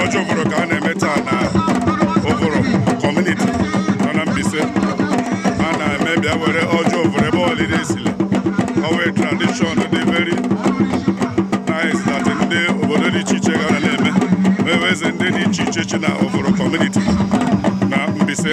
Ọjị Ụvụrụ ka a na-eme taa na Ụvụrụ community nọ na Mbaise. A na-eme bịa were ọjị Ụvụrụ ebe ọlide esili. Ọ wee tradition dị very nice that ndị obodo dị iche iche gara na-eme. Ebe eze ndị dị iche iche chi na Ụvụrụ community na Mbaise.